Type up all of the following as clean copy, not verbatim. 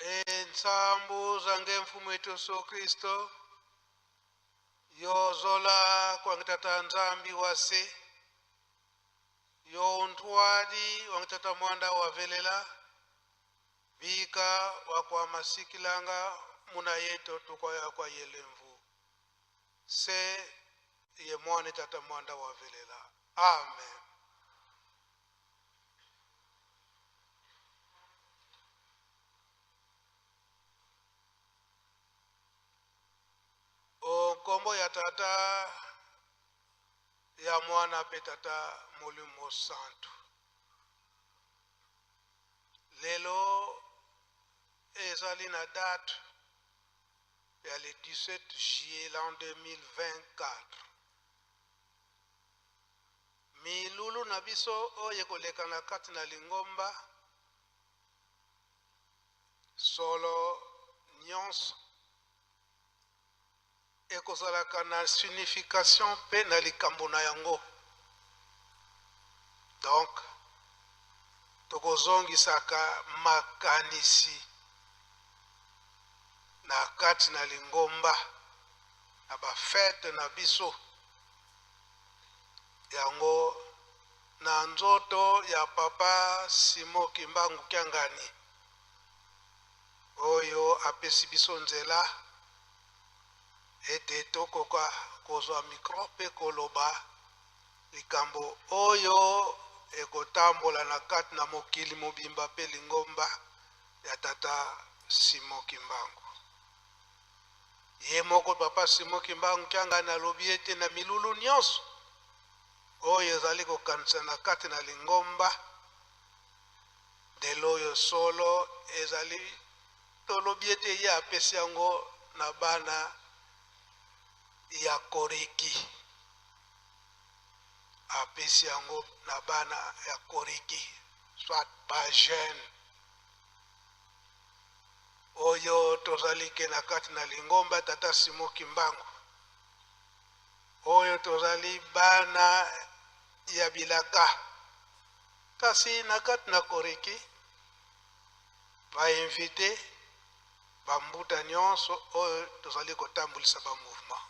Ensambu zange mfumu wetu Yesu Kristo yozola kwangitata Nzambi wase yo ntwadi wangitata mwanda wavelela bika wakwa masikilanga muna yeto tukwaya kwa yelemvu se ye mwane tata mwanda wavelela. Amen. Nkombo ya tata ya mwana pe tata molimo santu. Lelo ezali na date ya le 17 juillet l'an 2024. Milulu na biso oyo ekoleka na kati na lingomba solo nyonso ekozalaka na signification pe na likambo na yango. Donc tokozongisaka makanisi na kati na lingomba na ba fête na biso yango na nzoto ya papa Simon Kimbangu Kiangani oyo apesi biso nzela ete tokoka kozwa micro pe koloba likambo oyo ekotambola na kati na mokili mobimba pe lingomba ya tata Simon Kimbangu. Ye moko papa Simon Kimbangu Kiangani alobi ete na milulu nyonso oyo ezali kokanisa na kati na lingomba lelo oyo solo ezali tolobi ete ye apesi yango na bana ya Koriki, apesi yango na bana ya Koriki soit ba jeune oyo tozali ke na kati na lingomba tata Simon Kimbangu, oyo tozali bana ya bilaka, kasi na kati na Koriki ba invité bambuta nyonso oyo tozali kotambulisa ba mouvement.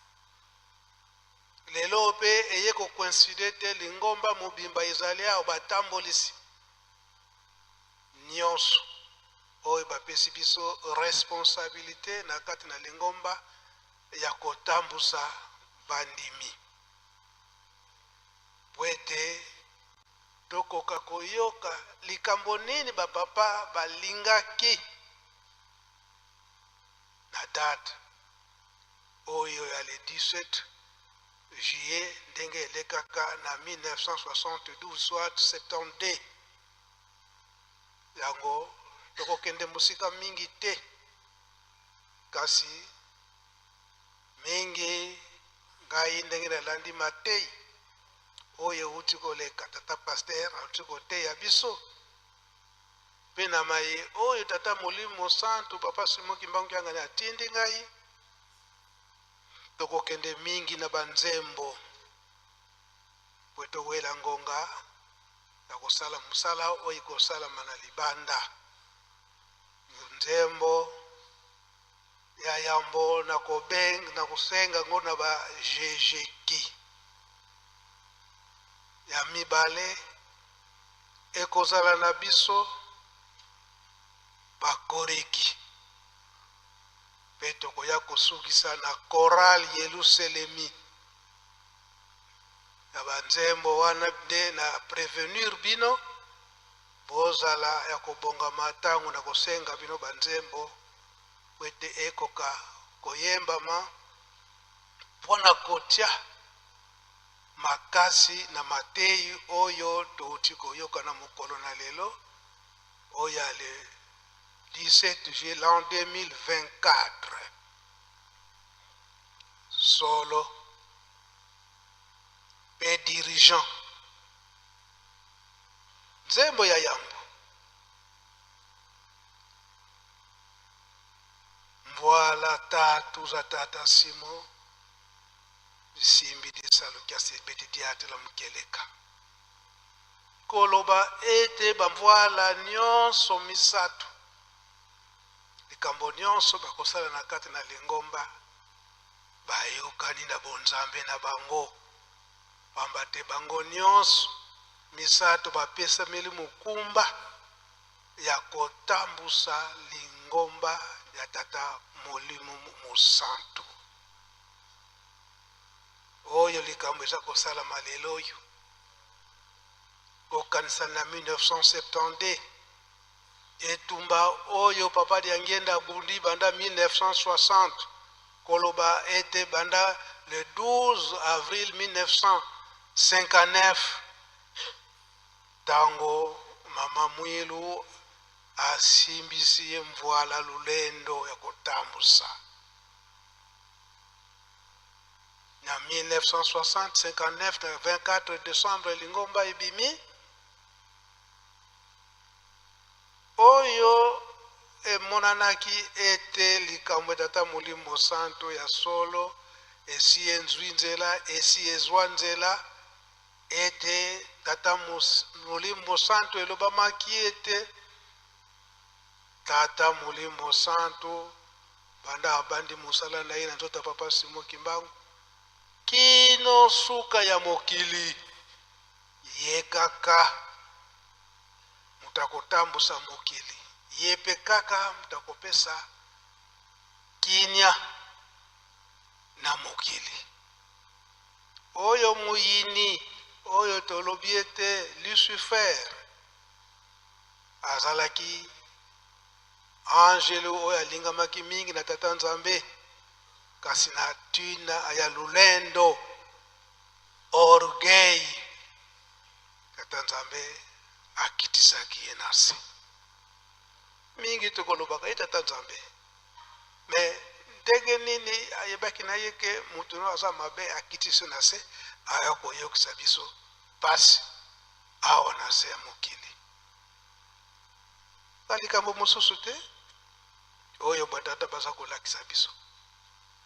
Lelo pe eye ko coïncider te lingomba mobimba ezali awa batambolisi nyonso oyo bapesi biso responsabilité na kati na lingomba ya kotambusa bandimi po ete tokoka koyoka likambo nini bapapa balingaki na date oyo ya le 17 juillet ndenge elekaka na 1972 soit 72. Yango tokokende mosika mingi te, kasi mingi ngai ndenge nalandi matei oyo euti koleka tata pasteur auti koteya biso pe na maye oyo tata molimo santu papa Simon Kimbangu Kiangani atindi ngai, tokokende mingi na banzembo po towela ngonga ya kosala mosala oyo ekosalama na libanda. Nzembo ya yambo na kobenga na kosenga ngo na ba GGK ya mibale ekozala na biso bakoreki pe tokoya kosukisa na chorale Yelusalemi na banzembo wana nde na prévenir bino bozala ya kobongama ntango na kosenga bino banzembo po ete ekoka koyembama mpona kotia makasi na matei oyo touti koyoka na mokolo na lelo oyo ya le 17 juillet l'an 2024. Solo pe dirigeant nzembo ya yambo mvwala tatu za tata Simon bisimbi disalu kia sebeti diatela mukeleka koloba ete bamvwala nyonso misato. Likambo nyonso bakosala na kati na lingomba, bayokani na bonzambe na bango, pamba te bango nyonso misato bapesameli mokumba ya kotambusa lingomba ya Tata Molimo Mosantu. Oyo likambo eza kosalama lelo oyo, kokanisa na 1972, etumba oyo Papa Diangienda abundi banda 1960, koloba ete banda le 12 avril 1959, tango Mama Mwilu asimbisi ye mvuala lulendo ya kotambusa. Na 1960, 59, na 24 décembre, lingomba ebimi oyo emonanaki ete likambo ya Tata Molimo Santo ya solo esi enzwi nzela, esi ezwa nzela, ete Tata Molimo Santo elobamaki ete Tata Molimo Santo banda abandi mosala na ye na nzoto ya Papa Simon Kimbangu kino suka ya mokili, ye kaka moto akotambusa mokili, ye pe kaka moto akopesa kimia na mokili. Oyo moyini oyo tolobi ete Lucifer azalaki angelu oyo alingamaki mingi na Tata Nzambe, kasi na tina ya lulendo, orgueil, Tata Nzambe akitisaki ye na se. Mingi tokolobaka ye Tata Nzambe, mais ndenge nini ayebaki na ye ke moto no aza mabe, akitisi na se, aya koyokisa biso pasi awa na se ya mokili. Ba likambo mosusu te oyo batata baza kolakisa biso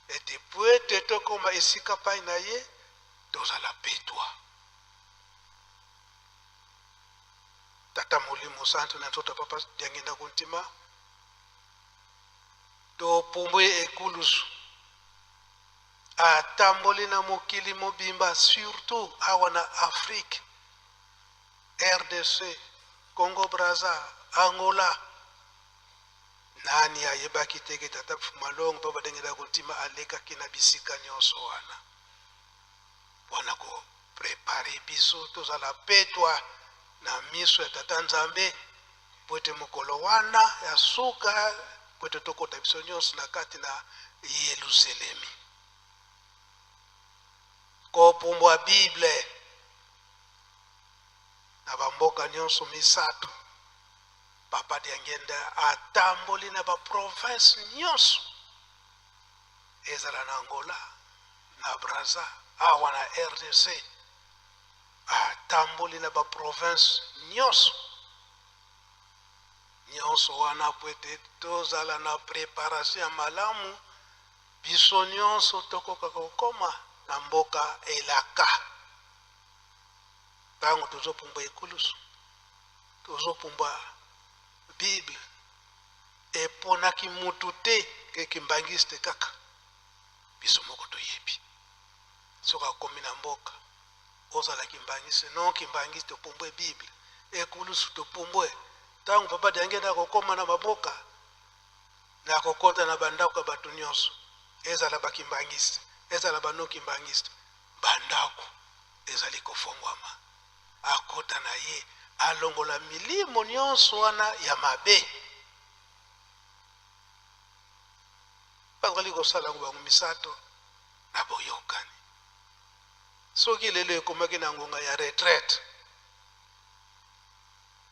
ete po ete tokoma esika pai na ye tozala petwa. Tata Molimo Santu na nzoto ya Papa Diangienda Kuntima, topumbwe ekulusu, atamboli na mokili mobimba, surtout awa na Afrique, RDC, Congo Brazza, Angola. Nani ayebaki te ke Tata Malongo Papa Diangienda Kuntima alekaki na bisika nyonso wana mpona koprepare biso tozala petwa na miso ya Tata Nzambe, po ete mokolo wana ya suka, po ete tokota biso nyonso na kati na Yelusalemi. Kopumbwa Bible na bamboka nyonso misato, Papa Diangienda atamboli na ba province nyonso, ezala na Angola, na Brazza, awa na RDC, atamboli na ba province nyonso nyonso wana po ete tozala na préparation ya malamu, biso nyonso tokoka kokoma na mboka elaka. Tango tozopumbwa ekulusu, tozopumbwa Bible, eponaki mutu te ke kimbangiste kaka, biso moko toyebi. Soki akomi na mboka ozala kimbangiste, non kimbangiste, topumbwe Bible, ekulusu topumbwe. Tango Papa Diangienda akokoma na maboka, na kokota na bandako ya bato nyonso, ezala ba kimbangiste, ezala ba non kimbangiste, bandako ezali kofongwama. Akota na ye, alongola milimo nyonso wana ya mabe. Bazali kosala yango bango misato na boyokani. Soki lelo ekomaki na ngonga ya retraite,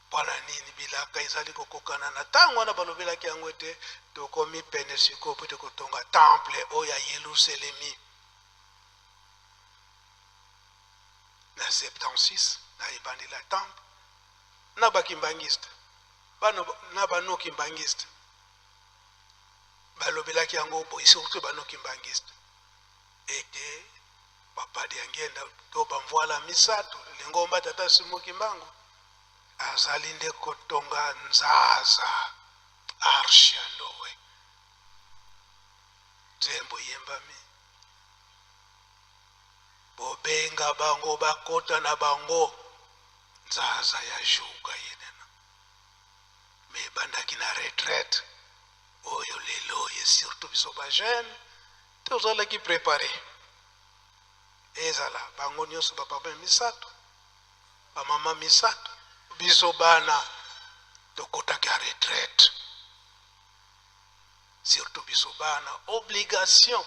mpona nini bilaka ezali kokokana na ntango wana balobelaki yango ete tokomi pene sikoyo mpo ete kotonga temple oyo ya Yelusalemi na 76 na ebandeli ya temple na bakimbangiste, na banokimbangiste balobelaki yango boye, surtout banokimbangiste ete Papa Diangienda to bamvwala misato lingomba Tata Simon Kimbangu azali nde kotonga nzaza arche ya Noe. Nzembo eyembami, bobenga bango bakota na bango nzaza ya juka yenena. Me ebandaki na retraite oyo lelo ye surtout biso ba jeune tozalaki prepare. Ezala bango nyonso ba papa misato, ba mama misato, biso bana tokotaki ya retraite. Surtout biso bana obligation,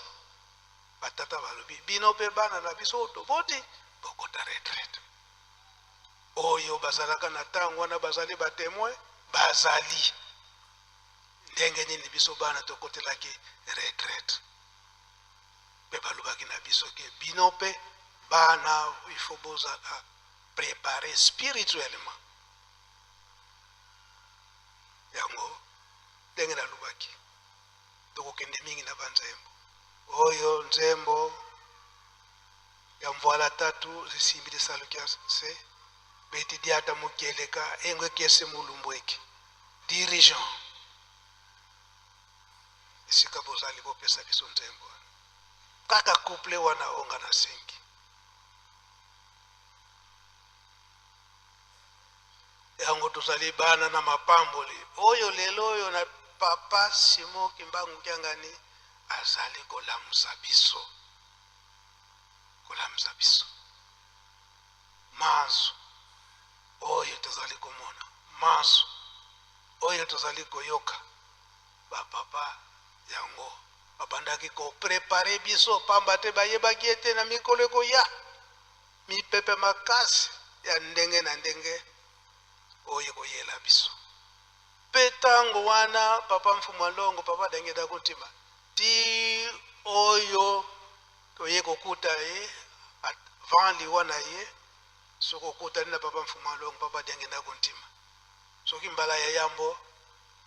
batata balobi bino mpe bana na biso oyo toboti bokota retraite. Oyo bazalaka na ntango wana bazali ba temoin, bazali ndenge nini biso bana tokotelaki retraite. Mpe balobaki na biso ke bino mpe bana il faut bozala préparer spirituellement. Yango ndenge nalobaki, tokokende mingi na banzembo oyo. Nzembo ya mvwala tatu esimbi lisaluki ya se beti diata mokeleka engo ekiese mulumbu eke. Dirigeant, esika bozali bopesa biso nzembo wana kaka couple wana onga na sengi yango. Tozali bana na mapamboli oyo lelo oyo na papa Simon Kimbangu Kiangani azali kolamusa biso, kolamusa biso manso oyo tozali komona, manso oyo tozali koyoka. Bapapa yango babandaki koprepare biso pamba te bayebaki ete na mikolo ekoya mipepe makasi ya ndenge na ndenge oyo ekoyela biso. Mpe ntango wana papa Mfumu Alongo, papa Dangeda Kuntima, ti oyo toye kokuta ye avant liwa na ye, soki okutani na papa Mfumu Alongo, papa Dangeda Kuntima, soki mbala ya yambo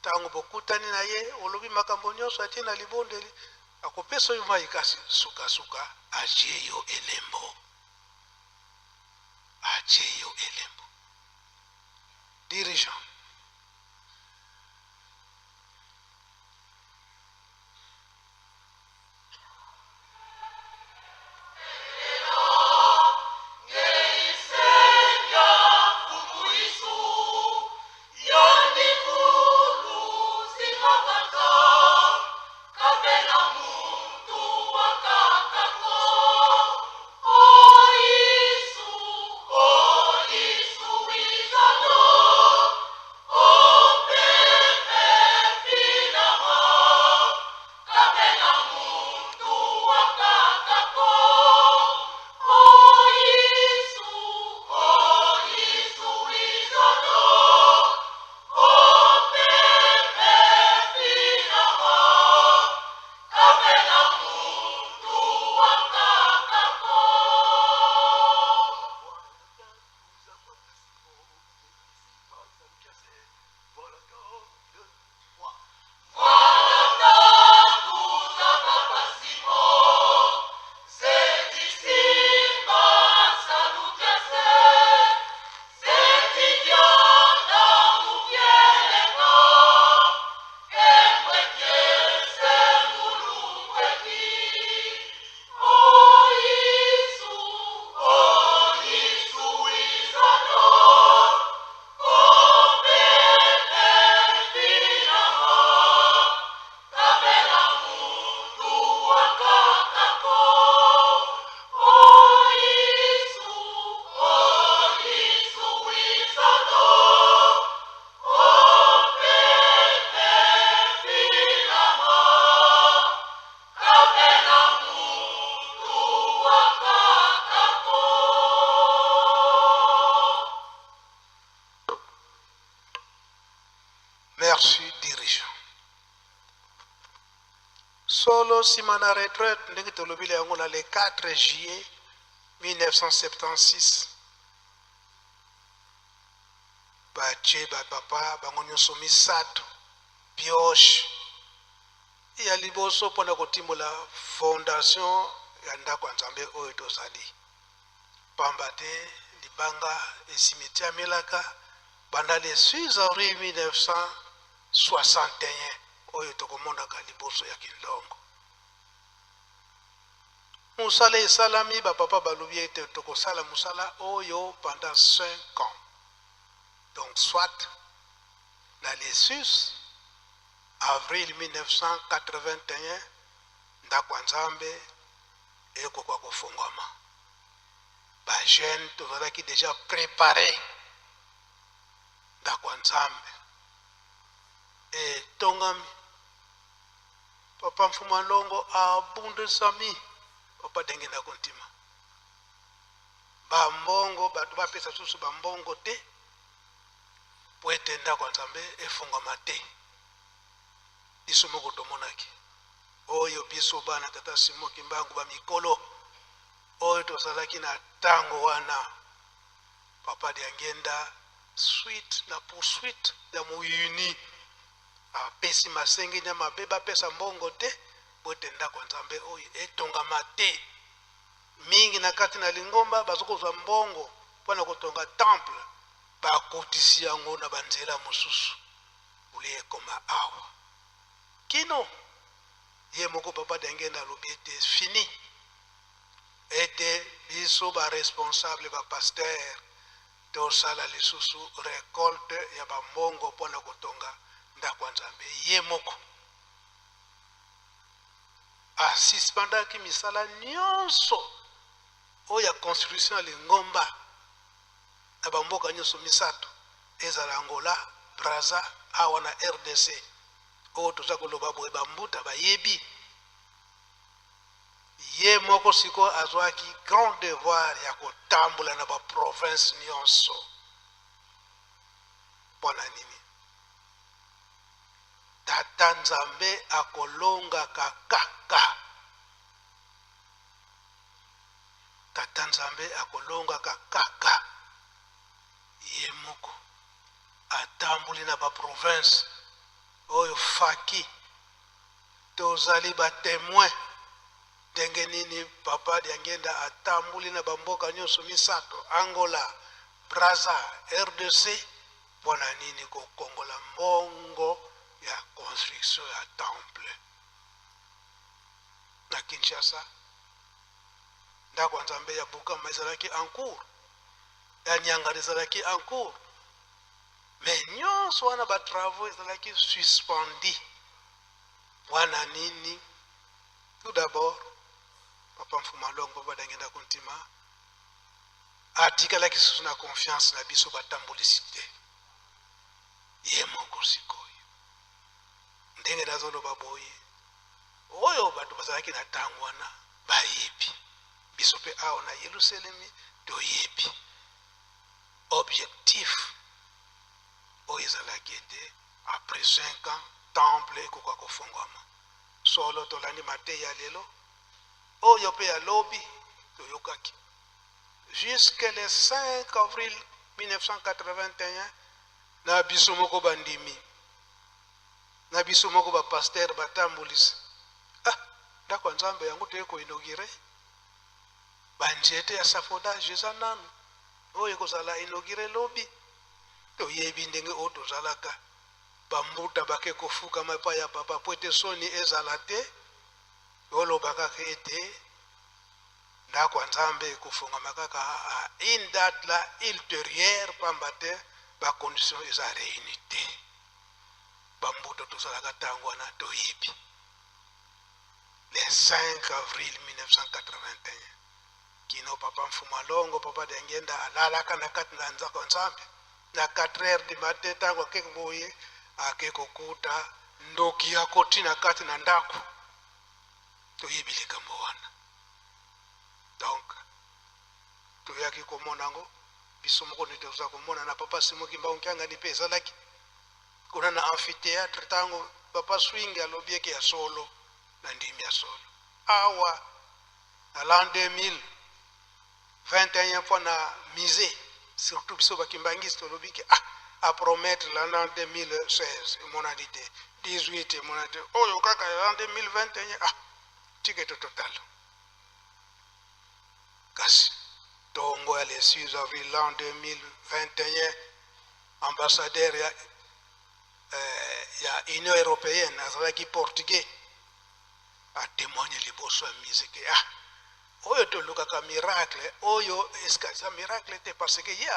ntango bokutani na ye, olobi makambo nyonso, atie na libondeli, akopesa yo mai, kasi sukasuka atie yo elembo, atie yo elembo. Dirigeant, merci dirigeant. Solo nsima na retraite, ndenge tolobeli yango na le 4 juillet 1976, batie bapapa bango nyonso misato pioche ya liboso mpona kotimbola fondation ya ndako ya Nzambe oyo tozali, pamba te libanga esimi etiamelaka banda le 6 avril 1961 oyo tokomonaka liboso ya Kinlongo. Mosala esalami, bapapa balobi ete tokosala mosala oyo pendant 5 ans. Donc soit na le 6 avril 1981 ndako ya Nzambe ekoka kofungwama. Ba jeune tozalaki déjà préparé. Ndako ya Nzambe etongami. Papa Mfumu Alongo abundisami papa ndenge ndako ntima bambongo, bato bapesa susu bambongo te po ete ndako ya Nzambe efungwama te. Biso moko tomonaki oyo biso bana tata Simon Kimbangu ba mikolo oyo tozalaki na ntango wana. Papa Diangenda suite na poursuite ya moyuni apesi masengi nya mabe, bapesa mbongo te po ete ndako ya Nzambe oyo etongama te. Mingi na kati na lingomba bazokozwa mbongo mpona kotonga temple, bakotisi yango na banzela mosusu olie ekoma awa. Kino ye moko papa Diangenda alobi ete fini, ete biso ba responsable ba pasteur tosala lisusu récolte ya bambongo mpona kotonga ndako ya Nzambe. Ye moko asuspendaki misala nyonso oyo ya construction ya lingomba na bamboka nyonso misato, ezala Angola, Brazza, awa na RDC. Oyo toza koloba boye bambuta bayebi. Ye moko sikoyo azwaki grand devoir ya kotambola na ba province nyonso. Mpona nini? Tata Nzambe akolongaka kaka. Tata Nzambe akolongaka kaka. Ye moko atamboli na ba province oyo faki tozali ba témoin ndenge nini papa Diangenda atamboli na bamboka nyonso misato, Angola, Brazza, RDC, mpona nini kokongola mbongo ya construction ya temple na Kinshasa. Ndako ya Nzambe ya Bukama ezalaki en cours, ya Nyangara ezalaki en cours, mais nyonso wana ba travaux ezalaki suspendi. Wana nini? Tout d'abord papa Mfumu Alongo, papa Diangenda Kuntima atikalaki susu na confiance na biso batambolisi te. Ye moko sikoyo ndenge nazoloba boye, oyo bato bazalaki na ntango wana bayebi, biso mpe awa na Yelusalemi toyebi objectif oyo ezalaki ete après 5 ans temple ekoka kofungwama. Solo tolandi mateya ya lelo oyo mpe ya lobi toyokaki jusque le 5 avril 1981 na biso moko bandimi, na biso moko ba pasteur batambulisi. Ndako ya Nzambe yango toye koinaugure, banzete ya safodage eza nanu oyo ekozala inaugure lobi. Toyebi ndenge oyo tozalaka bambuta bake kofukama epai ya papa po ete soni ezala te. Oloba kaka ete ndako ya Nzambe ekofungama kaka à une date la ultérieure, pamba te ba condition eza réuni te. Bambuta tozalaka ntango wana toyebi. Le 5 avril 1981 kino papa Mfumu Alongo, papa Diangenda alalaka na kati na nzako Nzambe na 4 heures du matin. Ntango ake boye ake kokuta ndoki akoti na kati na ndako. Toyebi likambo wana. Donc toyaki komona yango biso moko nde toza komona na papa Simon Kimbangu Kiangani mpe ezalaki kuna na amphithéâtre ntango papa Swing alobi eke ya solo na ndimi ya solo. Awa na l'an 2021 fois na musée, surtout biso bakimbangisi tolobi ke a promettre l'an 2016 emonani te, 18 emonani te, oyo kaka l'an 2021 ticket total. Kasi tongo ya le 6 avril l'an 2021 ambassadeur ya Union européenne azalaki portugais atémoigne liboso ya musée ke Oyo tolukaka miracle oyo eske eza miracle te parce que ye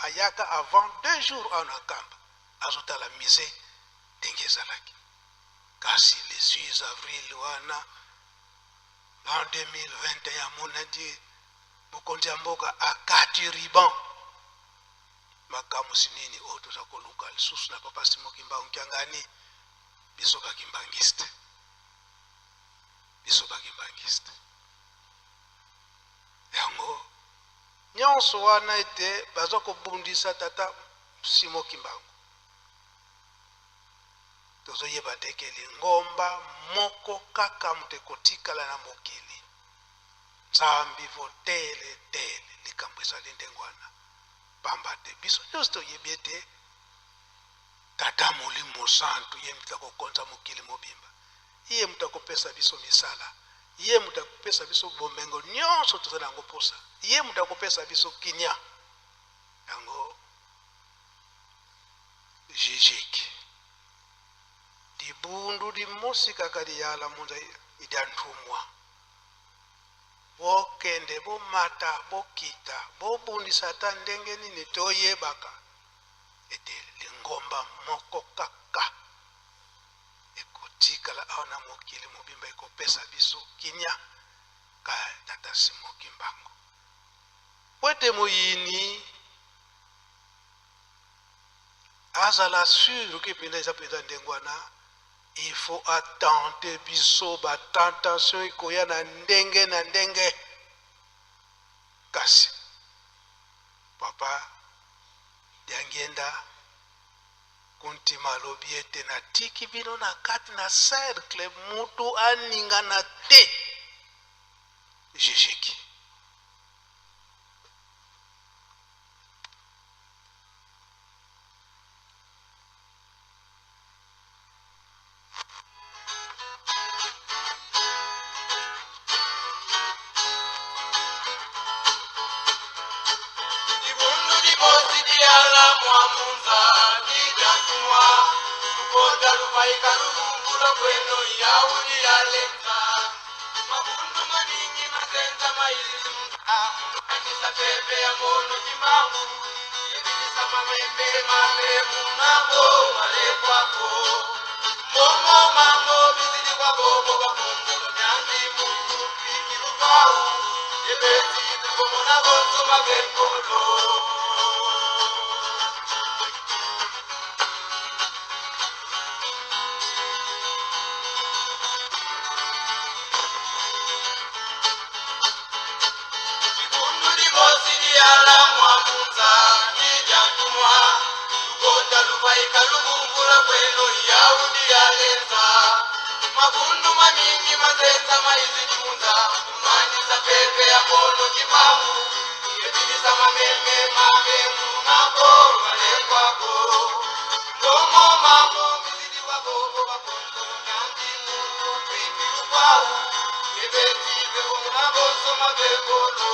ayaka avant 2 jours awa na Nkamba, azotala musée ndenge ezalaki. Kasi le 6 avril wana, l'an 2021, amonaki mokonzi ya mboka akati ruban. Makambo nini oyo toza koluka lisusu na papa Simon Kimbangu Kiangani? Biso bakimbangiste, biso bakimbangiste, yango nyonso wana ete baza kobundisa tata Simon Kimbangu. Tozoyeba te ke lingomba moko kaka moto ekotikala na mokili. Nzambi votele tele likambo ezali ndenge wana, pamba te biso nyonso toyebi ete tata Molimo Santu ye moto akokonza mokili mobimba, ye moto akopesa biso misala, ye moto akopesa biso bomengo nyonso toza na yango mposa, ye moto akopesa biso kinia. Yango jijiki libundu limosi kaka liyala munza idya nthumwa. Bokende, bomata, bokita, bobundisa ata ndenge nini, toyebaka ete lingomba moko kaka ekotikala awa na mokili mobimba, ekopesa biso kinia, ka tata Simon Kimbangu, po ete moyini azala sûr ke mpenza eza mpenza ndenge wana. Il faut atente biso, batentation ekoya na ndenge na ndenge. Kasi papa Diangienda Kuntima alobi ete natiki bino na kati na cercle, mutu aningana te. Jejeki. Libundu limosi liyala mwamunza lijantumwa lukonda lufaika luvungula kweno yauli yalenza makundu maningi mazenza maizimunza anisa pepe ya ngono kimbangu yebilisa mamembe mame munako malekwako momo mamo bizili kwa bobo bakongolo myanzi muntu pikilukau yebeti tukomona bosoma bekolo. Libundu limosi liyala mwamunza lijantumwa lukonda lufaika luvungula kweno yaudi yalenza makundu maningi mazenza maizilimunza unwanisa pepe ya ngono kimbangu yebilisa mameme mame munako malekwako ndomo mamo mizili wabobo bakongolo nyandi muntu kwipilukwau yebeti bekomuna bosoma bekolo.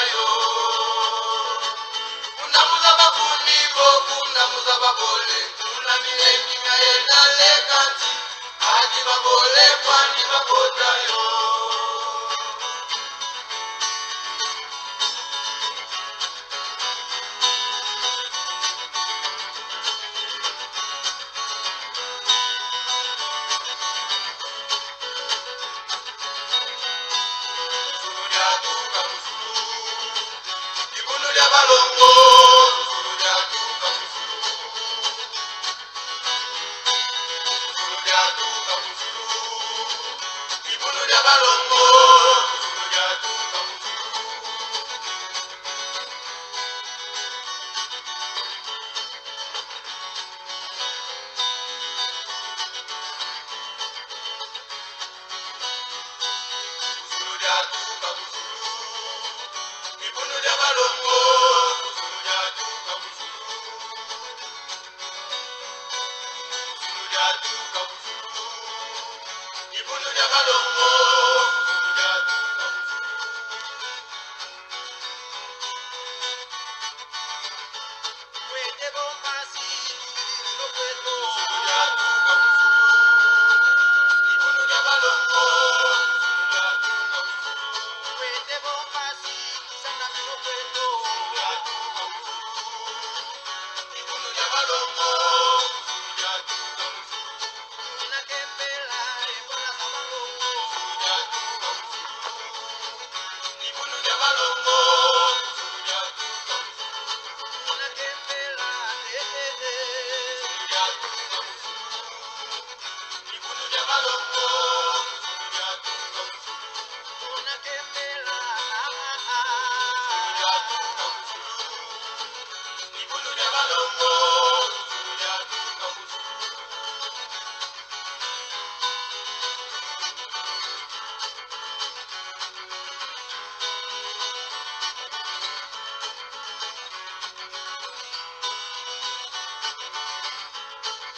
Yo. Zulu lyatuuka muzulu, libunu lya balongo. Zulu lyatuuka muzulu, Zulu lyatuuka muzulu, libunu lya balongo. Zulu lyatuuka muzulu. balongo, kuzulu lyatuka kuzulu. Kuzulu lyatuka kuzulu. Libundu lya balongo, kuzulu lyatuka kuzulu. Kwete bompasi tulililo kweto. Kuzulu lyatuka kuzulu. Libundu lya balongo, kuzulu lyatuka kuzulu. Kwete bompasi tusanamino kweto. Kuzulu lyatuka kuzulu. Libundu lya balongo, kuzulu lyatuka kuzulu. Tunakembela ekola za balongo. Kuzulu lyatuka kuzulu. Libundu lya balongo, kuzulu lyatuka kuzulu. Tunakembela eh. Kuzulu lyatuka kuzulu. Libundu lya balongo, kuzulu lyatuka kuzulu. Tunakembela Kuzulu lyatuka kuzulu. Libundu lya balongo, kuzulu lyatuka kuzulu.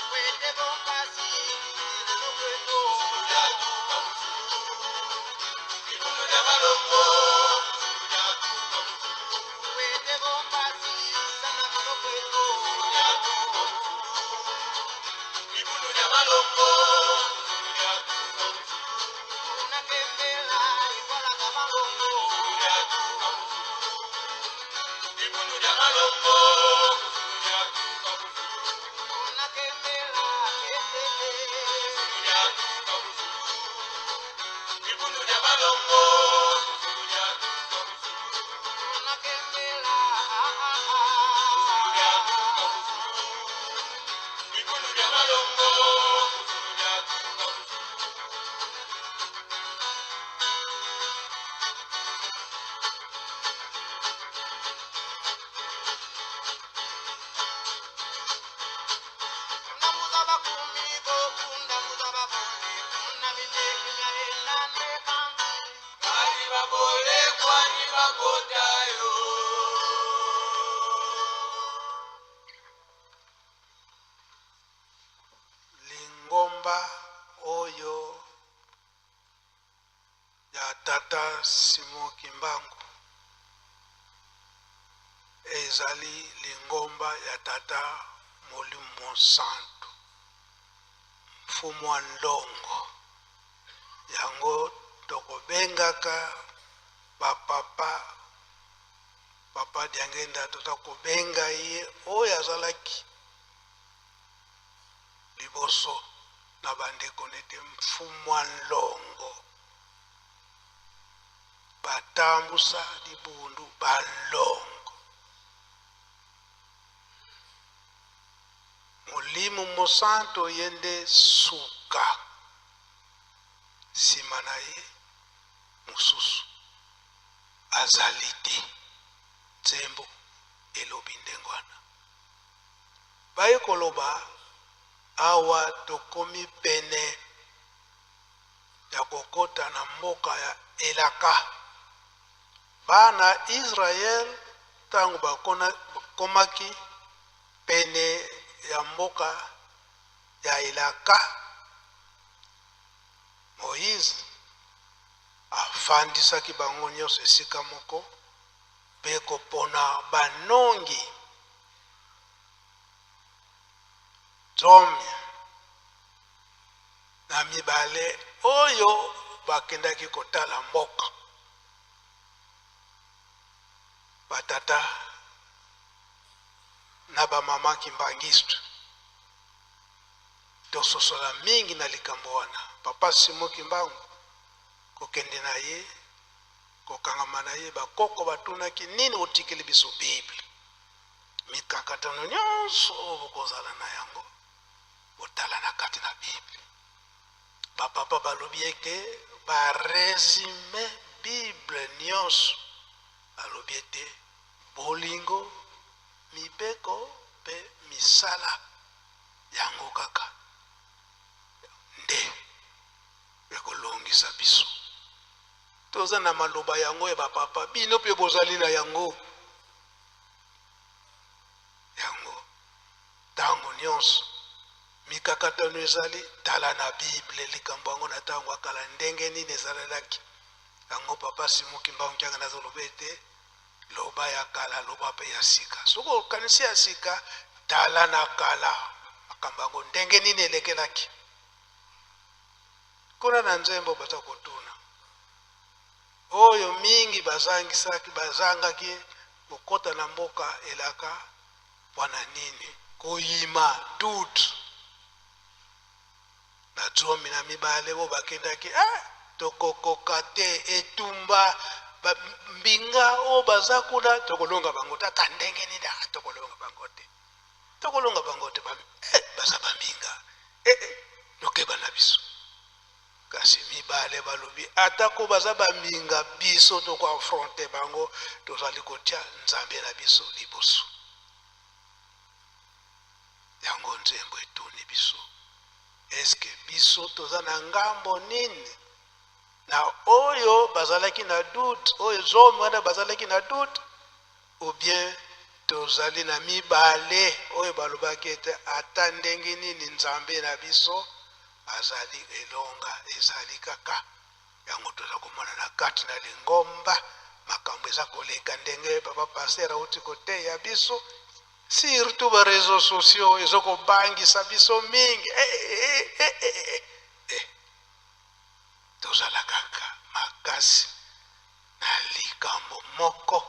Kwete bompasi tulililo kweto. Kuzulu lyatuka kuzulu. Libundu lya balongo, kuzulu lyatuka kuzulu. Kwete bompasi tusanamino kweto. Kuzulu lyatuka kuzulu. Libundu lya balongo, kuzulu lyatuka kuzulu. Tunakembela ekola za balongo. Kuzulu lyatuka kuzulu. Libundu lya balongo, kuzulu lyatuka kuzulu. Tunakembela Kuzulu lyatuka kuzulu. Libundu lya balongo, kuzulu lyatuka kuzulu. Tunakembela Kuzulu lyatuka kuzulu. Libundu lya balongo, kuzulu lyatuka kuzulu. Kundamuza bakumiko kundamuza babole kunamindekimya enane kambi. Bali babole kwani bakotayo. Lingomba oyo ya tata Simon Kimbangu ezali lingomba ya tata Molimo Santu, mfumu wa ndongo. Yango tokobengaka bapapa, papa Diangenda toza kobenga ye oyo azalaki liboso na bandeko nete mfumu wa ndongo. Batambusa libundu balongo. Molimo Mosanto ye nde suka, nsima na ye mosusu azali te. Nzembo elobi ndenge wana. Baye koloba awa tokomi pene ya kokota na mboka ya elaka. Bana Israel ntango bakomaki pene ya mboka ya elaka, Moïse afandisaki bango nyonso esika moko mpe kopona banongi 12 oyo bakendaki kotala mboka. Batata na bamama kimbanguiste tososola mingi na likambo wana. Papa Simon Kimbangu kokende na ye, kokangama na ye, bakoko batunaki nini otikeli biso Bible. Mikakatano nyonso oyo bokozala na yango botala na kati na Bible. Bapapa balobi eke baresume Bible nyonso, balobi ete bolingo, mibeko mpe misala yango kaka nde ekolongisa biso. Toza na maloba yango ya bapapa, bino mpe bozali na yango. nyonso. Mikakatano ezali, tala na Bible likambo yango na ntango ya kala ndenge nini ezalelaki. Yango papa Simon Kimbangu Kiangani azoloba ete loba ya kala, loba mpe ya sika. Soki okanisi ya sika, tala na kala makambo yango ndenge nini elekelaki. Kuna na nzembo baza kotuna oyo mingi bazangisaki, bazangaki kokota na mboka elaka mpona nini? Koyima doute. Na 12 oyo bakendaki, tokokoka te, etumba mbinga oyo baza kuna, tokolonga bango te. Ata ndenge nini, tokolonga bango te, tokolonga bango te. Baza bambinga, tokeba na biso. Kasi mibale balobi atako baza bambinga, biso tokoaffronte bango, tozali kotia Nzambe na biso liboso. Yango nzembo etuni biso, eske biso toza na ngambo nini? Na oyo bazalaki na doute, oyo zomi wana bazalaki na doute, ou bien tozali na mibale oyo balobaki ete ata ndenge nini Nzambe na biso azali elonga, ezali kaka. Yango toza komona na kati na lingomba makambo eza koleka ndenge papa pasteur auti koteya biso, surtout ba réseaux sociaux ezo kobangisa biso mingi. Tozala kaka makasi na likambo moko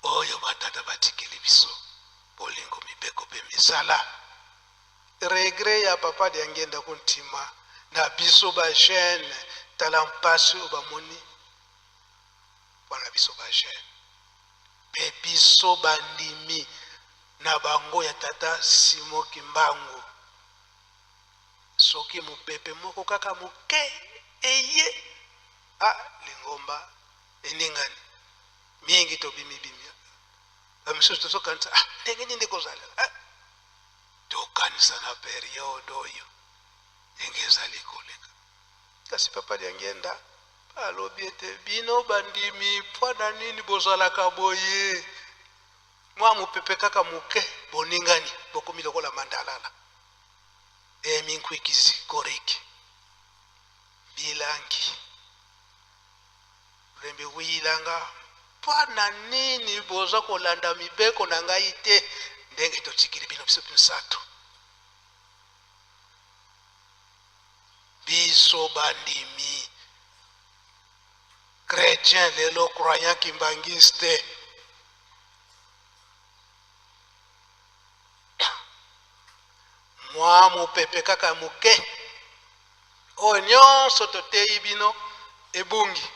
oyo batata batikeli biso, bolingo, mibeko mpe misala. Regret ya papa Diangienda Kuntima na biso ba jeune, tala mpasi oyo bamoni mpona biso ba jeune mpe biso bandimi na bango ya tata Simon Kimbangu. Soki mopepe moko kaka moke eye, lingomba eningani mingi, tobimibimi bamisusu tozokanisa ndenge nini kozalela. Tokanisa na periode oyo ndenge ezali koleka. Kasi papa Diangienda alobi ete bino bandimi mpo na nini bozalaka boye? Mwa mopepe kaka moke boningani, bokomi lokola mandalala. Eminkwikisi koriki bilangi lembi wilanga, mpo na nini boza kolanda mibeko na ngai te ndenge totikili bino biso misato? Biso bandimi chrétien lelo, croyant kimbangiste, mwa mopepe kaka moke oyo nyonso toteyi bino ebungi.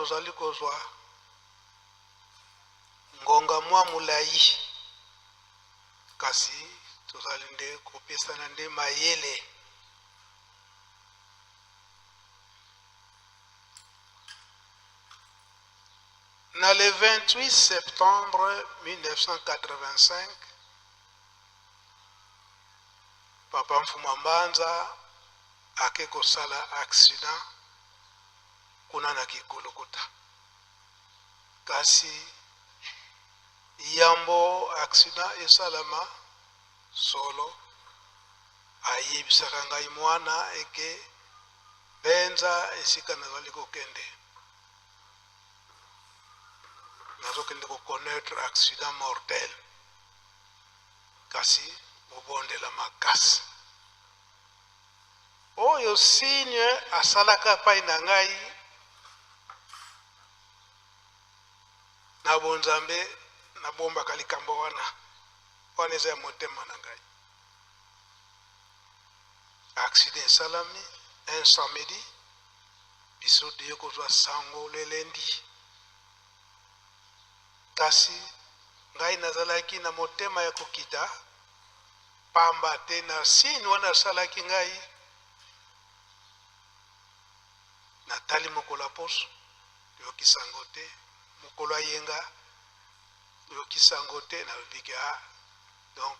Tozali kozwa ngonga mwa molai, kasi tozali nde kopesana nde mayele. Na le 28 septembre 1985, Papa Mfuma Mbanza ake kosala accident kuna na Kikulukuta. Kasi yambo accident esalama, solo ayebisaka ngai mwana eke mpenza esika nazali kokende, nazokende koconnaître accident mortel, kasi bobondela makasi. Oyo signe asalaka epai na ngai na bonzambe, nabombaka likambo wana, wana eza ya motema na ngai. Accident esalami un samedi, biso toye kozwa sango le lundi. Kasi ngai nazalaki na motema ya kokita, pamba te na signe wana asalaki ngai, natali mokolo ya poso, yoki sango te, mokolo ya yenga, yoki sango te, nalobi ke, ah, donc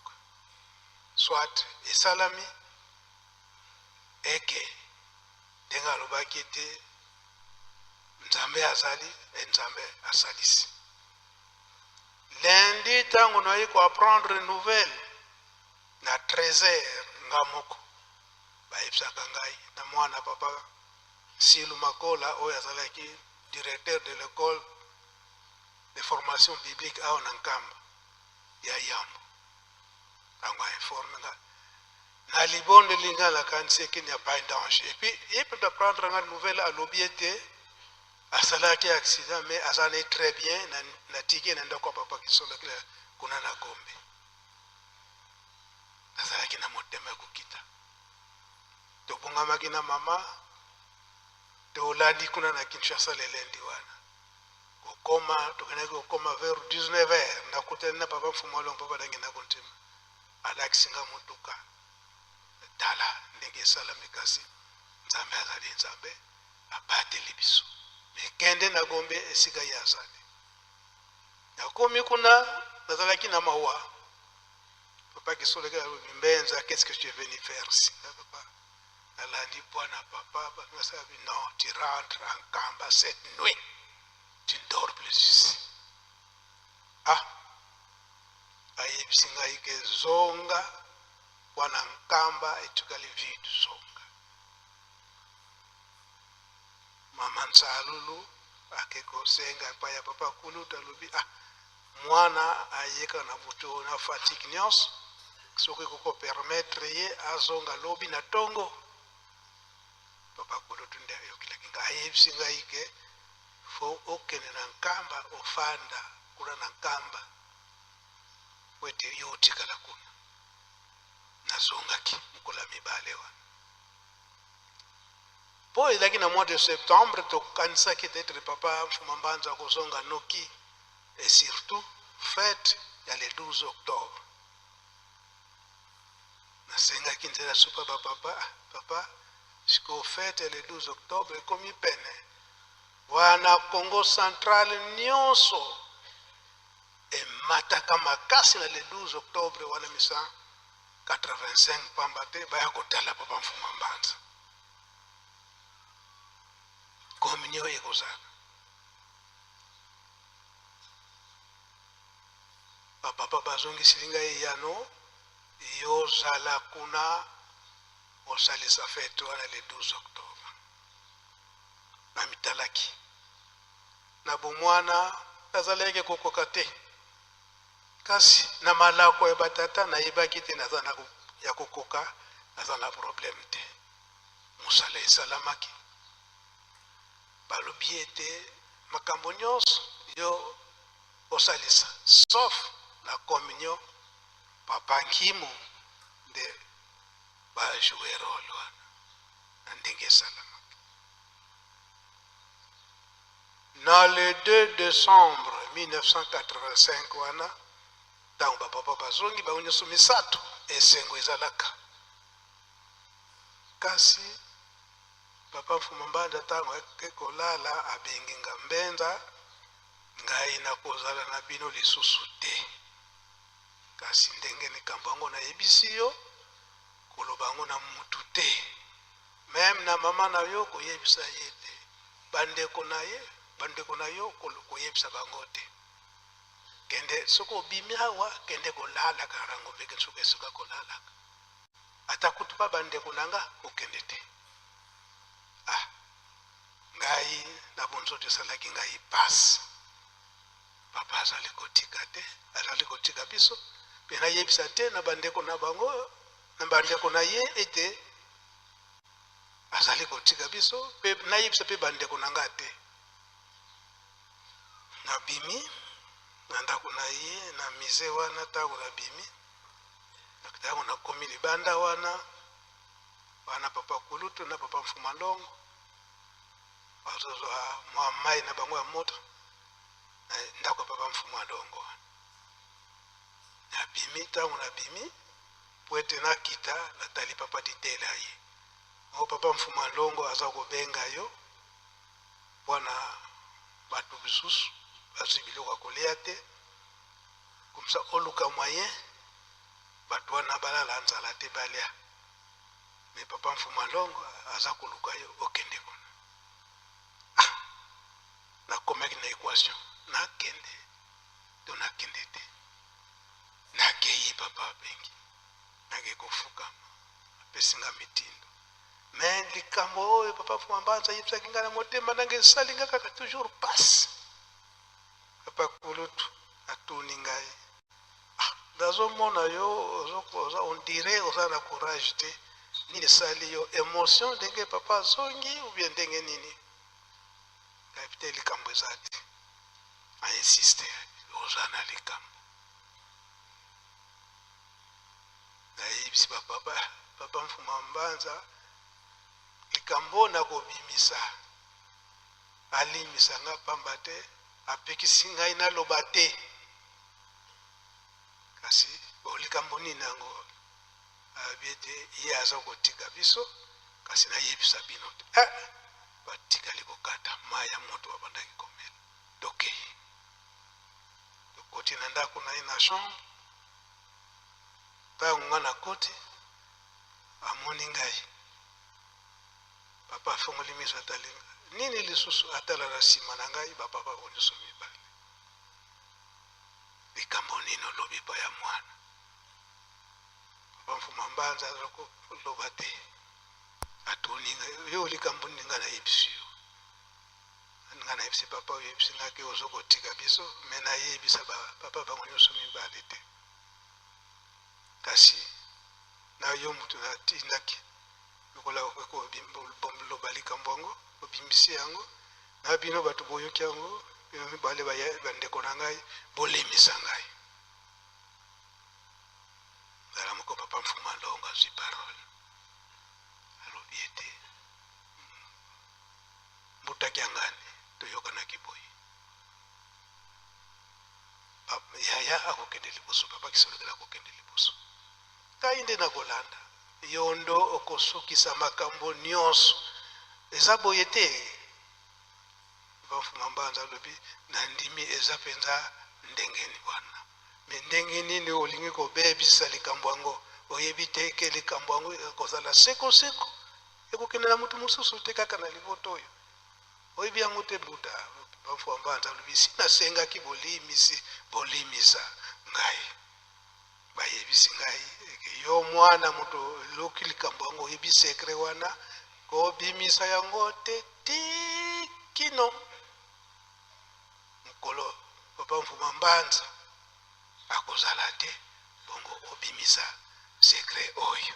soit esalami eke ndenge alobaki ete Nzambe azali e Nzambe asalisi. Lundi ntango naye koapprendre nouvelle na 13 heures, nga moko bayebisaka ngai na mwana papa Silu Makola oyo azalaki directeur de l'école de formation biblique awa na Nkamba ya yambo, ntango ainforme nga na libondeli nga nakanisi qu'il n'y a pas un danger. Et puis ye mpe apprendre nga nouvelle, alobi ete asalaki accident mais azali très bien, natiki ye na ndako ya papa Kisolokele kuna na Gombe. Nazalaki na motema ya kokita, tobongamaki na mama, tolandi kuna na Kinshasa lelendi wana. Kokoma, tokendaki kokoma vers 19 heures, nakutani na papa Mfumu Alongo, papa Dangi na Kontima, alakisi nga motuka, tala ndenge esalami, kasi Nzambe azali Nzambe, abateli biso. Mekende na Gombe esika ye azali. Nakomi kuna, nazalaki na mawa. Papa Kisolokele alobi, Mbenza, qu'est-ce que tu es venu faire ici? Papa, nalandi bwana papa, babi, non, tu rentres en Nkamba cette nuit, tu ne dors plus ici. Ah, ayebisi ngai ke zonga wana Nkamba etikali vide, zonga. Mama Nsalulu ake kosenga epai ya papa Kulutu, alobi, ah, mwana ayeka na butu na fatigue nyonso, soki kokopermettre ye azonga lobi na tongo. Papa Kulutu nde ayokelaki ngai, ayebisi ngai ke fo okende na Nkamba, ofanda kuna na Nkamba po ete yo otikala kuna. Nazongaki mokolo ya mibale wana po ezalaki na mois de septembre, tokanisaki peut-être papa Mfuma Mbanza akozonga noki, et surtout fête ya le 12 octobre. Nasengaki nzela supa ba papa, ah, papa, sikoyo fête ya le 12 octobre ekomi pene wana, Congo central nyonso emataka makasi na le 12 octobre wana 1985, pamba te baya kotala papa Mfuma Mbanza, communion ekozala. Bapapa bazongisili ngai eyano, yozala kuna osalisa fête wana le 12 octobre. Namitalaki na bomwana, nazalaki kokoka te, kasi na malako ya batata nayebaki te naza na ya kokoka, naza na problème te. Mosala esalamaki, balobi ete makambo nyonso yo osalisa sauf la communion, papa Nkimu nde bajoue rôle wana na ndenge esalamaki. Na le 2 décembre 1985 wana, ntango bapapa bazongi bango nyonso misato, esengo ezalaka. Kasi papa Mfuma Mbanza ntango ake kolala, abengi nga: "Mbenza, ngai nakozala na bino lisusu te. Kasi ndenge likambo yango nayebisi yo, koloba yango na mutu te, même na mama na yo koyebisa ye te, bandeko na ye, bandeko na yo koyebisa bango te. Kende, soki obimi awa, kende kolala kaka na ngombe, kende soki esoka kolalaka. Ata kutu pa bandeko na nga kokende te." Ah, ngai na bonzoto esalaki ngai pasi. Papa azali kotika te, azali kotika biso, mpe nayebisa te na bandeko na bango, na bandeko na ye ete azali kotika biso, mpe nayebisa mpe bandeko na nga te. Nabimi na ndako na ye na musée wana. Ntango nabimi, ntango nakomi libanda wana, wana papa Kulutu na papa Mfuma Longo bazozwa mwa mai na bango ya moto na ndako ya papa Mfuma Longo wana. Nabimi, ntango nabimi po ete nakita, natali papa Ditela ye o papa Mfuma Longo aza kobenga yo mpona bato misusu bazwi biloko ya kolia te, comme ça oluka moyen bato wana balala nzala te, balia. Mais papa Mfuma Longo aza koluka yo, okende kuna. Ah, nakomaki na équation: nakende to nakende te? Nakei, papa abengi, nake kofukama, apesi nga mitindo. Mais likambo oyo papa Mfuma Mbanza ayebisaki ngai na motema nanga esali nga kaka toujours pasi. Papa Kulutu atuni ngai: "Ah, nazomona yo on dirait oza na courage te. Nini esali yo? Émotion ndenge papa azongi ou bien ndenge nini?" Ngai te, likambo eza te. Ainsiste: "Oza na likambo." Nayebisi bapapa: "Papa Mfuma Mbanza, likambo nakobimisa, alimbisa nga, pamba te apekisi ngai naloba te. Kasi bo likambo nini yango?" Alobi ete ye aza kotika biso, kasi nayebisa bino te. Eh, batikali kokata mai ya moto babandaki komela. Tokei, tokoti na ndako na ye, na chambre. Ntango nga nakoti, amoni ngai, papa afongoli miso, atali nga: "Nini lisusu?" Atala na nsima na ngai, bapapa bango nyonso mibale. "Likambo nini olobi pa ya mwana?" Papa Mfuma Mbanza aza koloba te. Atuni ngai: "Yo, likambo nini?" Ngai nayebisi yo, ngai nayebisi papa: "Oyebisi ngai ke ozo kotika biso, mais nayebisa papa bango nyonso mibale te. Kasi na yo moto natindaki, lokola loba likambo yango, obimisi yango na bino bato boyoki yango, bino mibale, bandeko na ngai, bolemisa ngai." Zala moko, papa Mfuma Longo azwi parole, alobi ete mbutaki ya ngani, toyokanaki boye: yaya akokende liboso, papa Kisolokele akokende liboso, ngai nde nakolanda. Yo ndo okosukisa makambo nyonso. Eza boye te? Bafuma Mbanza alobi: "Nandimi, eza mpenza ndenge wana. Mais ndenge nini olingi kobebisa likambo yango? Oyebi te ke likambo yango ekozala sekoseko, ekokende na motu mosusu te, kaka na liboto oyo? Oyebi yango te, mbuta?" Bafuma Mbanza alobi: "Si nasengaki bolimisi, bolimisa ngai. Bayebisi ngai yo mwana moto eloki likambo yango, oyebi secret wana, kobimisa yango te ti kino mokolo papa Mfuma Mbanza akozala te, bongo obimisa secret oyo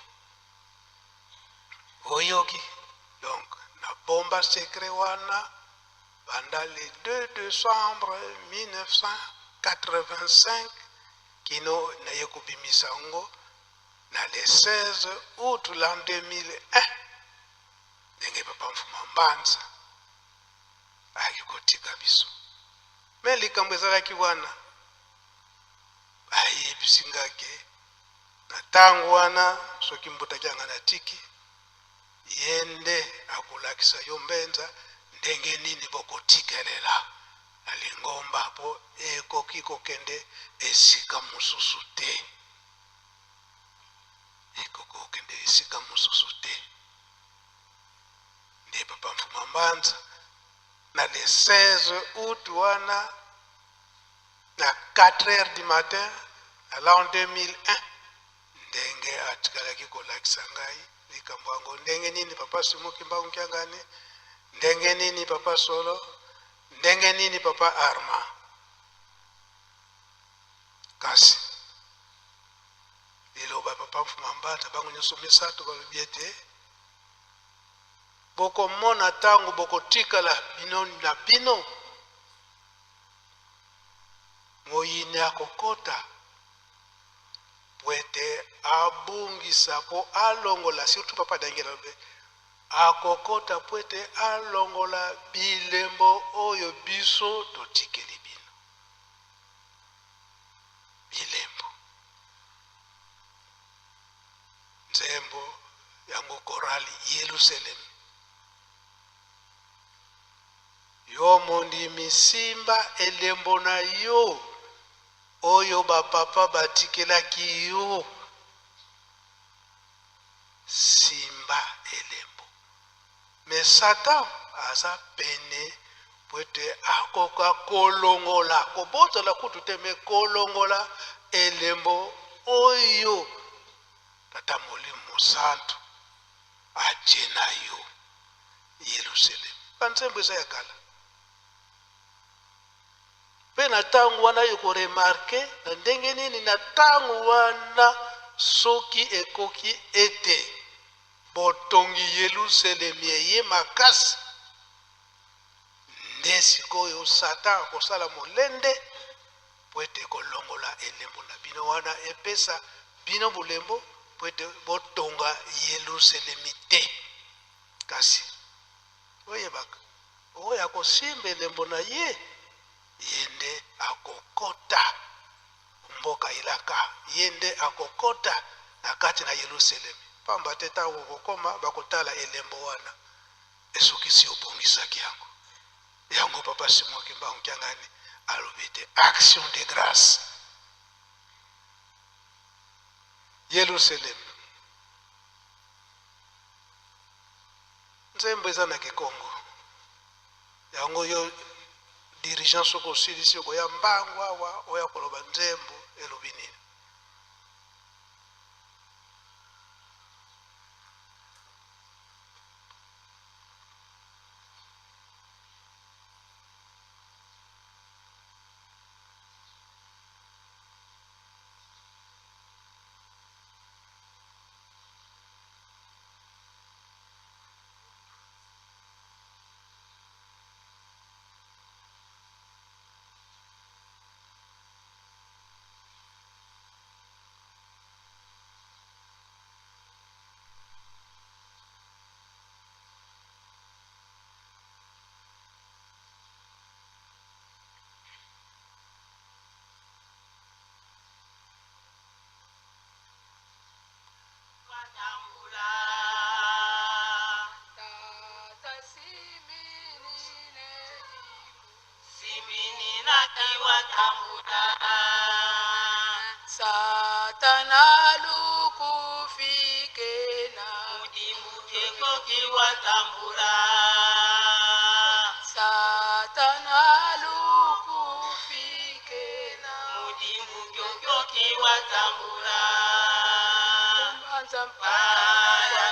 oyoki." Donc nabomba secret wana banda le 2 décembre 1985 kino naye kobimisa yango na le 16 août l'an 2001, ndenge papa Mfuma Mbanza Ayaki kotika biso. Me likambo ezalaki wana, ayebisi nga ke na ntango wana soki mbutaki yanga natiki ye nde akolakisa yo mbenza ndenge nini bokotikelela na lingomba mpo ekoki kokende esika mosusu te, ekoki kokende esika mosusu te. Nde papa Mfuma Mbanza na le 16 août wana na 4 heures du matin na l'an 2001, ndenge atikalaki kolakisa ngai likambo yango, ndenge nini papa Simon Kimbangu Kiangani, ndenge nini papa Solo, ndenge nini papa Armand. Kasi liloba papa Mfuma Mbanza, bango nyonso misato balobi ete bokomona ntango bokotikala bino na bino, moyini akokota po ete abungisa, po alongola, surtout papa Daniel alobi akokota po ete alongola bilembo oyo biso totikeli bino. Bilembo, nzembo yango korali Yelusalemi, yo mondimi simba elembo na yo oyo bapapa batikelaki yo, simba elembo. Me Satan aza pene po ete akoka kolongola, kobotola kutu te, me kolongola elembo oyo Tata Molimo Mosantu atie na yo. Yelusalemi, banzembo eza ya kala. Mpe na ntango wana ekoremarke na ndenge nini na ntango wana soki ekoki ete botongi Yelusalemi eye makasi, nde sikoyo Satan akosala molende po ete kolongola elembo na bino wana epesa bino bolembo po ete botonga Yelusalemi te. Kasi oyebaka, oyo akosimba elembo na ye, ye nde akokota mboka elaka, ye nde akokota na kati na Yelusalemi. Pamba te ntango okokoma, bakotala elembo wana esukisi obongisaki yango. Yango papa Simon Kimbangu Kiangani alobi ete action de grâce Yelusalemi. Nzembo eza na Kikongo. Yango yo dirigeant soki osilisi okoya mbangu awa oya koloba nzembo elobi nini. Satana lukufikena Satana lukufikena Kumbanza mpanda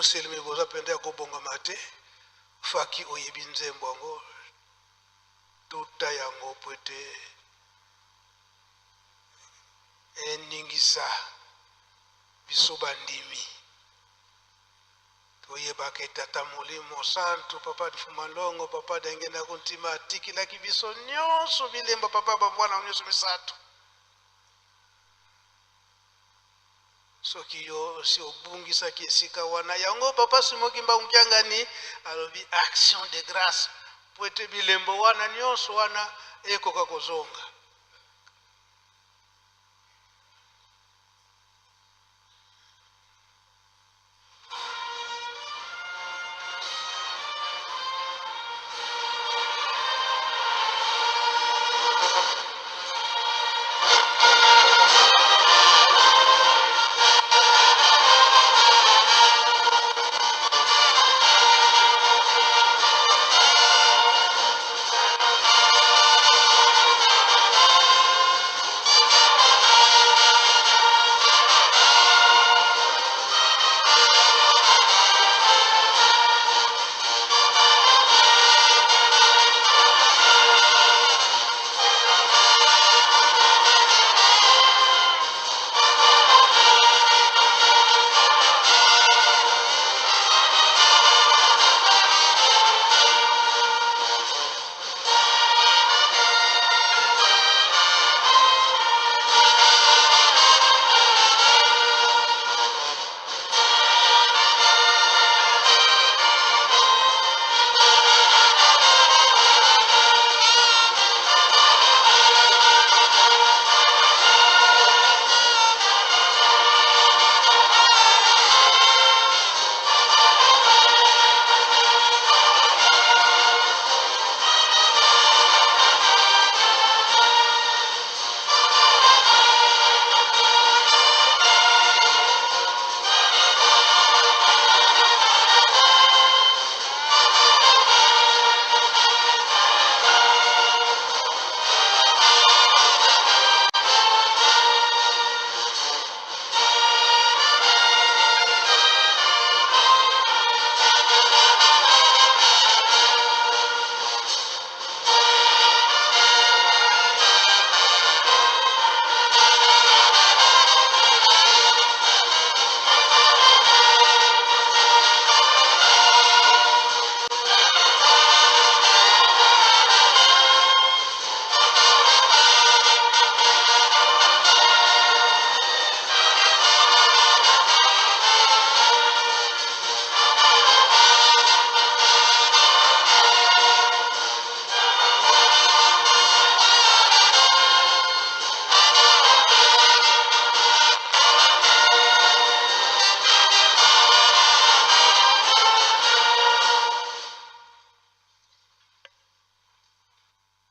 Yelusalemi boza mpenza ya kobongama te. Faki oyebi nzembo yango, tuta yango po ete eningisa biso bandimi. Toyebaka ete Tata Molimo Santu, Papa Difumalongo, Papa Dangenda Kuntima atikilaki biso nyonso bilembo, Papa bambwana nyonso misato. Soki yo osi obungisaki esika wana yango, Papa Simon Kimbangu Kiangani alobi action de grâce po ete bilembo wana nyonso wana ekoka kozonga.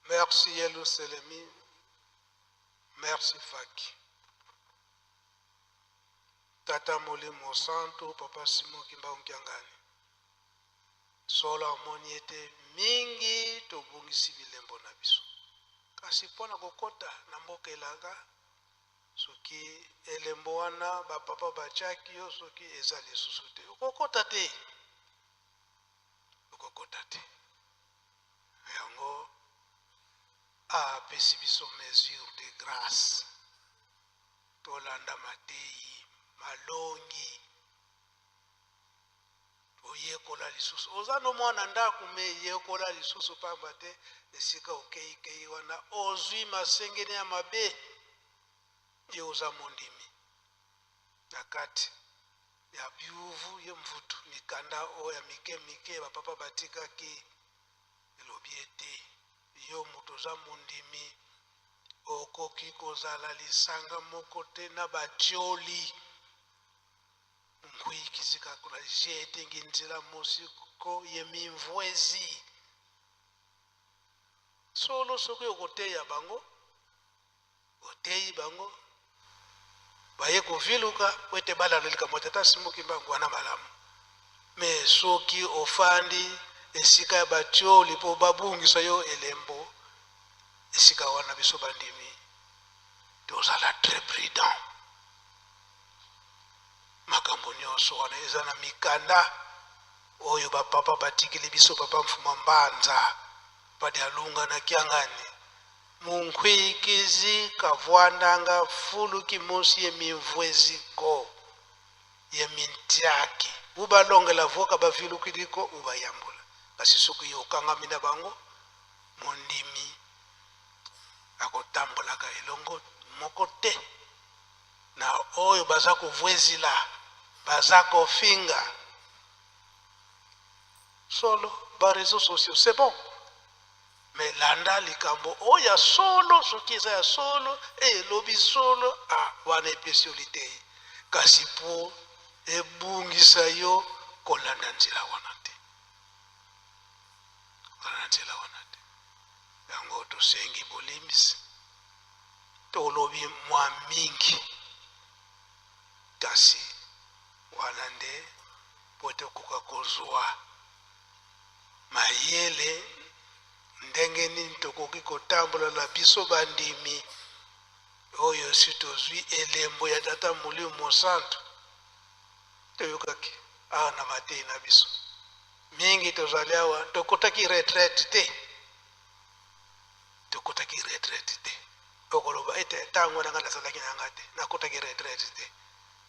Merci Yelusalemi, merci Faki. Tata Molimo Santu, Papa Simon Kimbangu Kiangani. Solo amoni ete mingi tobungisi bilembo na biso. Kasi mpo na kokota na mboka elaka, soki elembo wana bapapa batiaki yo, soki eza lisusu te, okokota te. Okokota te. Yango apesi biso mesure de grâce. Tolanda mateyi malongi, oyekola lisusu. Oza no mwana ndako, me yekola lisusu, pamba te esika okeikei wana ozwi masengene ya mabe. Ye oza mondimi na kati ya biuvu ye mvutu mikanda oyo ya mike mike bapapa batikaki, elobi ete yo moto oza mondimi okoki kozala lisanga moko te na batioli. Nkwikisika kuna jetengi nzela mosiko ye mimvwezi. Solo soki okoteya bango, oteyi bango baye koviluka po ete balanda likambo ya Tata Simon Kimbangu wana malamu. Me soki ofandi esika ya batioli mpo babungisa yo elembo, esika wana biso bandimi tozala très prudent. Makambo nyonso wana eza na mikanda oyo bapapa batikeli biso. Papa Mfuma Mbanza padi alunga na Kiangani munkhwikizi kavwandanga fuluki mosi ye mimvweziko ye mintiaki ubalongela voka bavilukiliko ubayambula. Kasi soki yo okangami na bango, mondimi akotambolaka elongo moko te na oyo baza kovwezila, baza kofinga. Solo ba réseaux sociaux, c'est bon, mais landa likambo oyo ya solo. Soki eza ya solo, elobi solo, ah, wana epesi yo litei. Kasi po ebungisa yo, kolanda nzela wana te, kolanda nzela wana te. Yango tosengi bolimbisi, tolobi mwa mingi, kasi wana nde po tokoka kozwa mayele ndenge nini tokoki kotambola na biso bandimi oyo si tozwi elembo ya Tata Molimo Mosantu. Toyokaki awa na matei na biso mingi, tozali awa, tokotaki retraite te, tokotaki retraite te. Okoloba ete ntango na ngai nazalaki na ngai te, nakotaki retraite te.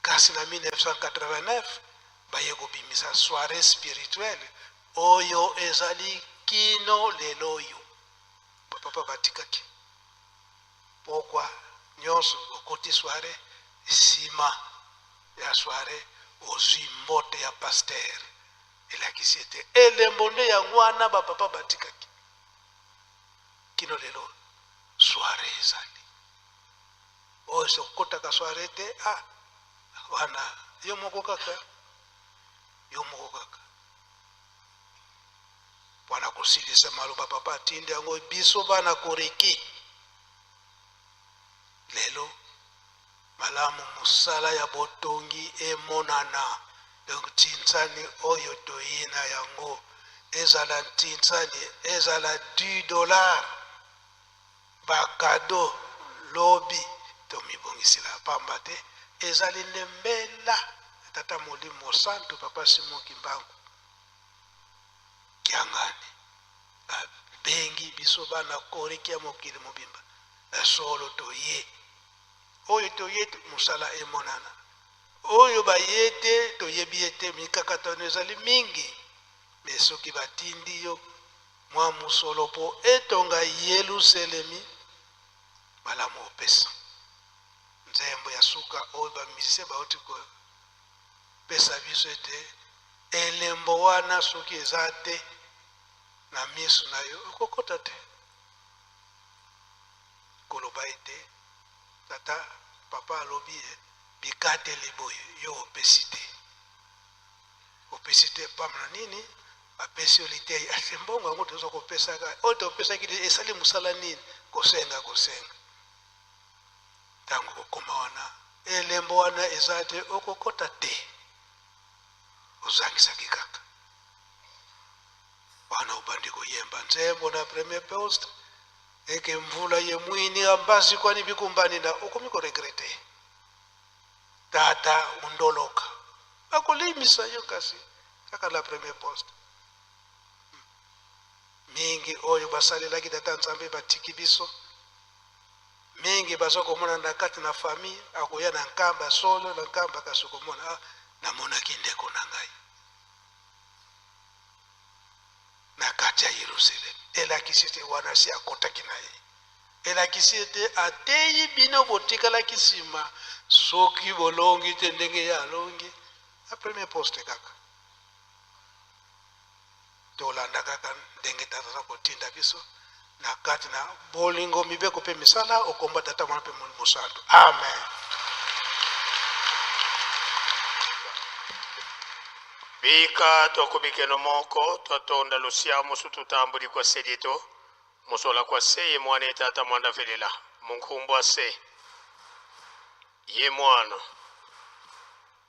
Kasi na 1989 baye kobimisa soirée spirituelle oyo ezali kino lelo oyo bapapa batikaki. Pokwa nyonso okoti soirée, nsima ya soirée ozwi mbote ya pasteur, elakisi ete elembo nde yango wana bapapa batikaki kino lelo. Soirée ezali oyo sokotaka soirée te, ah, wana yo moko kaka, yo moko kaka. Mpona kosilisa maloba, papa atindi yango biso bana koreki lelo malamu, mosala ya botongi emonana. Donc ntinsani oyo toyina yango, ezala ntinsani, ezala 10 $, bakado lobi tomibongisela, pamba te ezali nde mbela Tata Molimo Santu. Papa Simon Kimbangu Kiangani abengi biso bana koreki ya mokili mobimba ya solo. Toye oyo toye, mosala emonana. Oyo baye te, toyebi ete mikakatano ezali mingi, me soki batindi yo mwa mosolo mpo etonga Yeluselemi, malamu opesa. Nzembo ya suka oyo bamusicien bauti kopesa biso, ete elembo wana soki eza te na miso na yo, okokota te. Koloba ete tata papa alobi ye bikateli boye, yo opesi te, opesi te, pamba na nini? Bapesi yo litei, ate mbongo yango toza kopesaka, oyo topesaki esali mosala nini? Kosenga, kosenga. Ntango kokoma wana, elembo wana eza te, okokota te, ozangisaki kaka wana. Obandi koyemba nzembo na premier poste eke mvula ye mwini ambasi kwani bikumbani na okomi koregretter. Tata undoloka bakolimisa yo, kasi kaka na premier poste. Mingi oyo basalelaki Tata Nzambe batiki biso, mingi baza komona na kati na famille, akoya na nkamba solo na nkamba, kasi komona, ah, namonaki ndeko na ngai na kati ya Yerusalemi. Elakisi ete wana si akotaki na ye, elakisi ete ateyi bino botikalaki nsima. Soki bolongi te ndenge ye alongi na premier poste, kaka tolanda kaka ndenge Tata aza kotinda biso na kati na bolingo, mibeko mpe misala okomba Tata, Mwana mpe Molimo Santu. Amen. Bika twakubikeno moko twatonda lusia musu tutambuli kwa selito musola kwa se ye mwana etata mwanda velela munkumbu ase ye mwana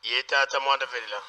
ye tata mwanda velela.